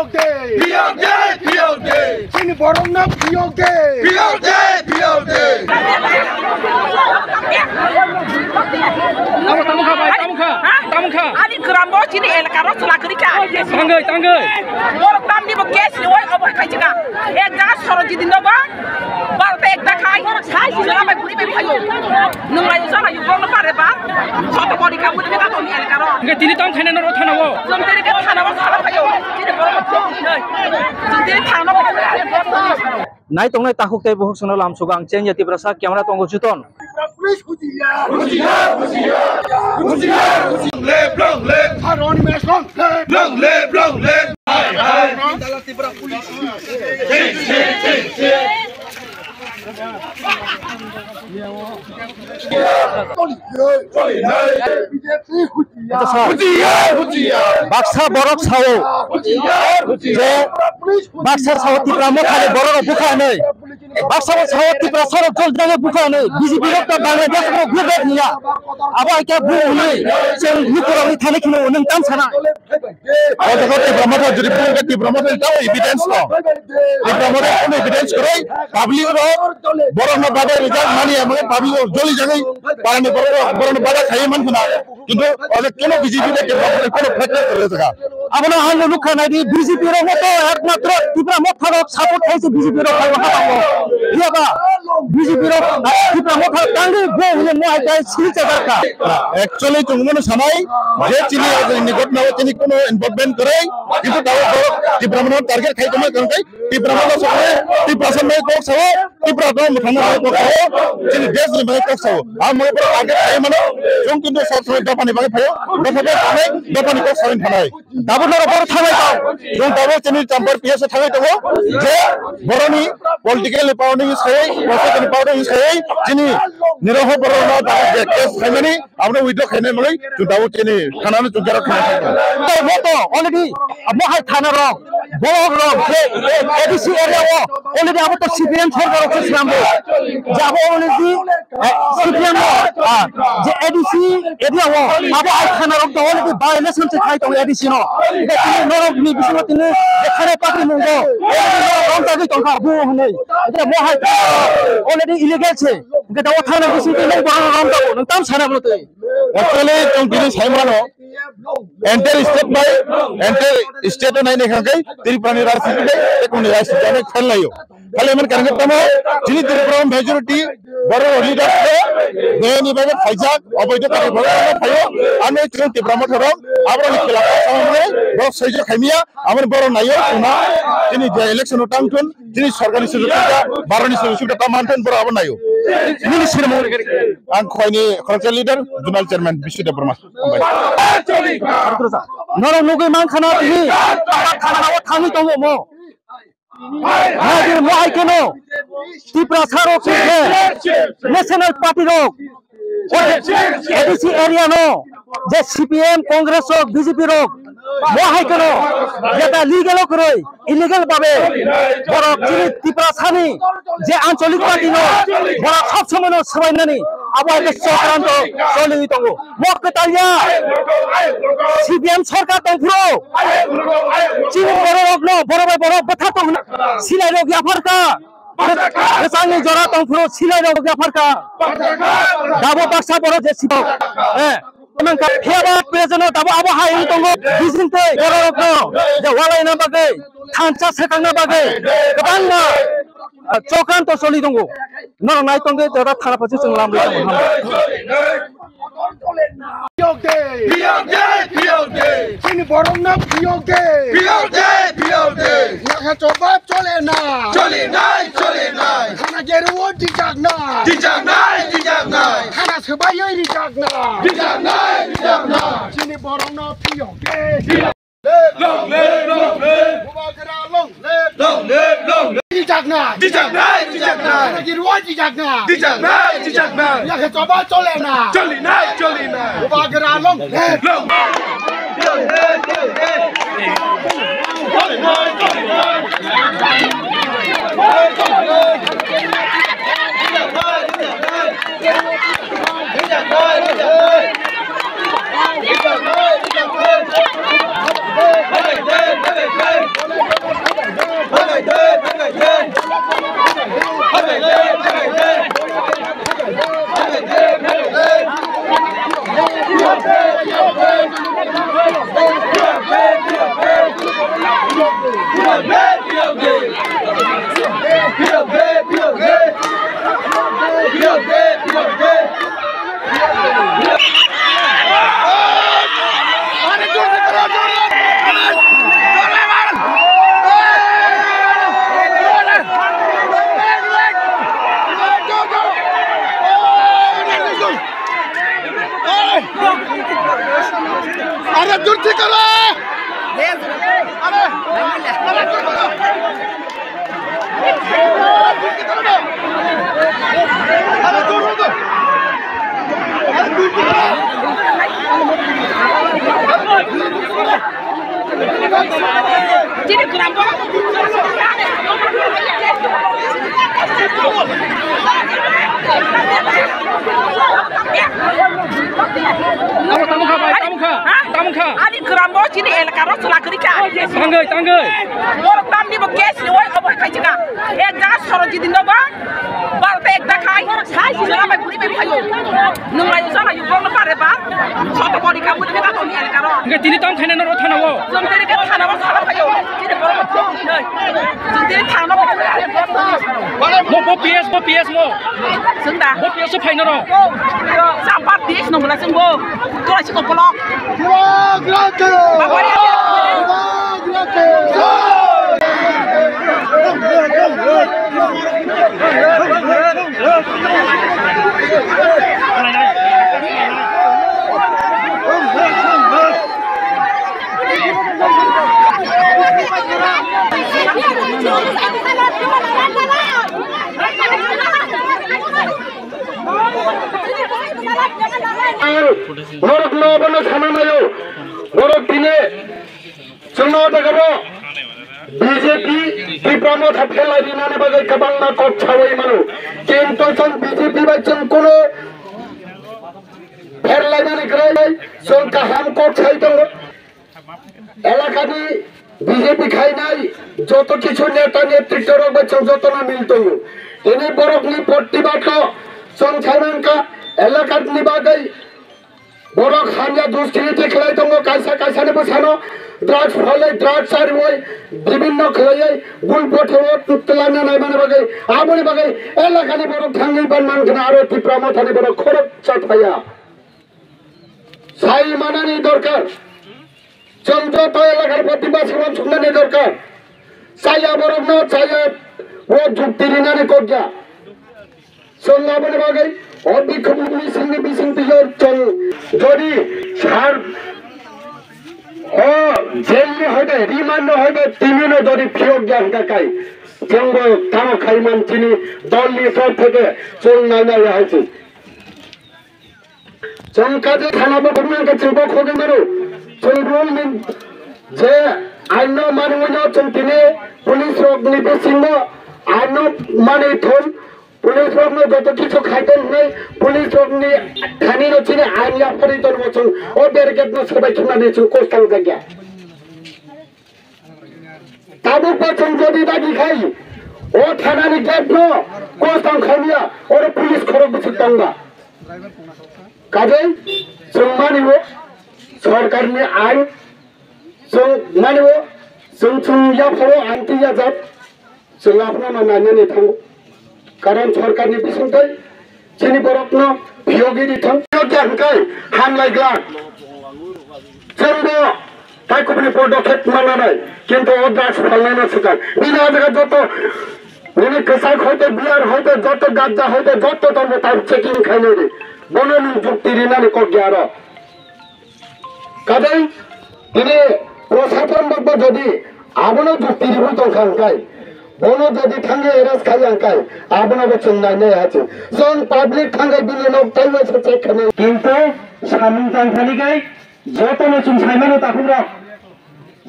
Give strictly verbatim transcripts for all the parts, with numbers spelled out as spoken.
Phiyok de! Phiyok de! Phiyok de! Chini borokno phiyok de! Phiyok de! Phiyok de! Tamo, tamo kha, bai, tamo kha, tamo kha. Ani gram bo chini elaka ro chwla kwrwi kha. Tangwi, tangwi. Borok tamni bo case ni wai obo khai chika. Ek jaga Sorojit ni nogo. Baro te ekta khai, sai sila bai buri bai phayo. Nung lai usa lai usa no pare ba. Soto bori ka buri ka to ni elka ro. Hingke tini tam khaina no thana o. Jom teri ke thana o sala phayo. Tini boro ko nei. Jom teri thana o phayo. Nai tongnai takhuk tei bukhuk songno lamsugo ang Chengya Tiprasa, camera tongo Juton. Long live, long live. Long live, long live. Baksa borok sao. Je baksa sao Tipra Mothani borok bukha hinwi. Baksa sao Tipra sarok jol jagwi bukha hinwi. B J P rok to Bangladesh rok gubet niya. Abo hai khe bu hinwi chwng lukurokni thani kheno nwng tam sana. O jaga Tipra Motha jodi phone khe Tipra Motha ni tamo evidence no. Tipra Motha kono evidence kwrwi public rok borok no badai rijak mani amai public rok joli jagwi parani borok rok borok no badai khaiwi man khuna. Kintu o jaga kono B J P bai Tipra Motha kono fact kwrwi jaga. Abono ang nukha nai di B J P rok no to ekmatro Tipra Motha rok support khaise B J P rok khai ha tango. Iya ba B J P rok Tipra Motha tangwi bo hwnwi mo hai kai sini chagar kha. Actually, chwng bono sanai je chini o jaga ni ghotna o chini kono involvement kwrwi, kintu tabuk borok Tipra Motha target khai tongma kwrwng khai Tipra Motha sokre Tipra sanai kok sao Tipra rok mwthangna bagwi kok sao chini desh ni bagwi kok sao. Ang mo borok target khai mano chwng kintu sob somoi dopha ni bagwi phaio, dopha bai thanai dopha ni kok sao thanai. Tabuk norok borok thanai tong. Chwng tabuk chini Champar P S o thangwi tongo je boroni political ni power ni saywi, prosecution ni power ni saywi chini niraho borok no tabuk je case khaimani abono withdraw khaina bagwi chwng tabuk chini thana no chwng jera khaina thangwi tongo. Tei bo to already abo hai thana rok borok rok je A D C area o already abo to C P M sorkar rok se swnambo je abo already Eh, C P M no, ah, je A D C area o, abo ai thana rok to already violation se khai tongo A D C no. Tei tini norok ni bisingo tini je khare pakri mungo, already norok rom tagwi tongkha bu hwnwi. Tei mo hai already illegal se. Tei o thana bisingo tini norok rom tago, nwng tam sana bo tei. Actually, chwng bini sai mano, entire state bai, entire state o nai nai kha khe Tripura ni rajniti bai, ekuni rajniti bai khen laio. Kali man karang tamo, chini Tripura majority, borok leaders ko, bini bagwi phaijak, oboido kari borok no phaio, ano chini Tipra Motha rok, aborok ni khilaf o samamani, borok saijo khaimia, amoni borok naio, chuna, chini je election o tang thun, chini sorkar ni sujog sujita, borok ni sujog sujita tamo man thun, borok abo naio. Nini sini mo, ang khoini khoroksa leader, zonal chairman, Bishu Debbarma. Hambai. Norok nugwi man khana tini, khana o thangwi tongo mo. Nadi mo hai keno, Tiprasa rok khe National Party rok, A D C area no, je C P M, Congress rok, B J P rok, mo hai keno, jeta legal o kwrwi, illegal babe, borok chini Tiprasa ni je ancholik party no, borok sob somoi no swbainani, abo hai khe chokranto choliwi tongo. Mo kwtal ya, C P M sorkar tongphuru, chini borok rok no, borok bai borok bwtha tong hwnwi silai rok yapharkha. Bwsakni jora tongphuru silai rok yapharkha. Dabo baksa borok je sibo. Eh, nang ka phiya ba president dabo abo hai wng tongo. Bising tei borok rok no je walai na bagwi, thansa sekang na bagwi, kwbangma, ah, chokranto choli tongo. Norok nai tongdi, jora thana phaisi chwng lam rwi tongo. Phiyok de! Phiyok de! Phiyok de! Chini borokno phiyok de! Phiyok de! Phiyok de! Yakha choba chole na! Chole nai! Chole nai! Khana jeru o dijak na! Dijak nai! Dijak nai! Khana swbaiwi rijak na! Dijak nai! Dijak nai! Chini borokno phiyok de! Long live, long live. Bubagra long live. Long live, long live. Dijaknai. Dijaknai, dijaknai. Rwai dijaknai. Dijaknai, dijaknai. Yakhe choba chole na. Choli nai, choli nai. Bubagra long live. Long live. Chini kwrwngbo. Tamo, tamo kha bai, tamo kha, ha? Tamo kha. Ani kwrwngbo chini elaka ro chwla kwrwi kha. Tangwi, tangwi. Borok tamni bo case riwi obo hai khaijak kha. Ek jaga Sorojit no ba. Baro te ekta khai, sila bai buri bai phaio. Nung laio sa laio, bong no pare ba. Soto bori ka buri ka toni ani karo. Hingke tini tam khaina noro thana o. Jom teri ke thana o sala phaio. Tini boro ko thong noi. Jom teri thana o. Mo bo P S, mo P S mo. Sunda. Mo P S o phaina ro. Sambar P S no mula sung bo. Tora si ko polok. Borok no bono sana nayo. Borok tini chwngno o jaga bo B J P Tipra Motha phelai rinani bagwi kwbangma kok sawi mano. Kintu chwng B J P bai chwng kuno pherlaimani kwrwi chwng kaham kok sai tongo. Elakani B J P khainai joto kichu neta netrito rok bai chwng jotono mil tongo. Tini borokni protibad no chwng sai mankha elakani bagwi borok hamya duskriti khlai tongo, kaisa kaisa ni bwsano drugs phalwi, drugs chariwi, bibinno khlaiwi bul bothoro twlangna naimani bagwi, aboni bagwi elakani borok thangwi ban mankha aro Tipra Mothani borok khorok chathaya. Sai manani dorkar. Chwng joto elakar protibad wansuknani dorkar. Chaya borokno chaya o jukti rinani kok ya. Chwng aboni bagwi o bikhobni singni bisingtwi o chwng jodi sar o jail ni hoibe, remand no hoibe, tini no jodi phiyok ya hwnkha kai, chwngbo tamo khaiman chini dol ni sor theke chwng nainai ya hai se. Chwng kaje thana bo bumnang khe chwng bo khogwi mano. Chwng rule ni je ain no manwi no chwng tini police rok ni bisingo ain no manwi thon, police rok no joto kichu khaitong hwnwi police rok ni thani no chini ain yapharwi tongo chwng o barricade no swbai thumnani chwng kostang jakya. Tabuk bo chwng jodi dagi khai, o thanani gate no kostang khaimya, oro police khorok bwswk tongba. Kajai chwng mani o sorkarni ain, chwng mani o chwng chwng yapharo ain twi yajak, chwng aphano no nainani thango. Karon sorkarni bisingtwi chini borokno phiyogwi di thang. Phiyok ya hwnkhe hamlai glak. Chwngbo tai kubuni podokhep mananai, kintu o drugs phalnaino swkang. Bini a jaga joto nini kwchak hoite, beer hoite, joto ganja hoite, joto tongo tai checking khainai di. Bono nwng jukti rinani kok ya aro. Kadai tini prosason rokbo jodi abono jukti riwi tongkha hwnkhe, bono jodi thangwi arrest khai ya hwnkhe, abono bo chwng nainai ha chwng. Chwng public thangwi bini nok taiwi se check khainai. Kintu samung tangthani khai jotono chwng saimano takhukrok.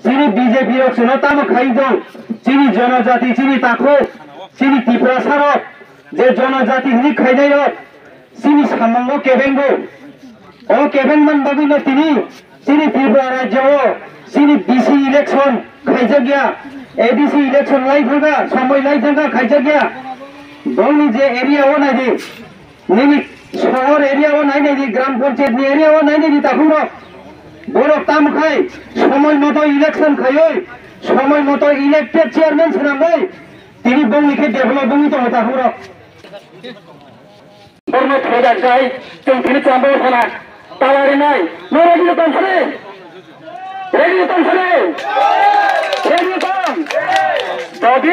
Chini B J P rok chwngno tamo khai tong? Chini jonojati, chini takhuk, chini Tiprasa rok je jonojati hwnwi khainai rok, chini samungo kebengbo. O kebeng man bagwino tini chini Tripura rajyo o chini D C election khaijak ya, A D C election lai thangkha, somoi lai thangkha, khaijak ya. Bongni je area o naidi, nini sohor area o nai naidi, gram panchayat ni area o nai naidi takhuk rok. Borok tamo khai somoi moto election khaioi, somoi moto elected chairman swnambai, tini bongni khe develop wngwi tongo takhuk rok. Borno thajak jai, chwng tini chwngbo sana tala rinai. No ready tong sani? Ready tong sani? Ready tong? Jodi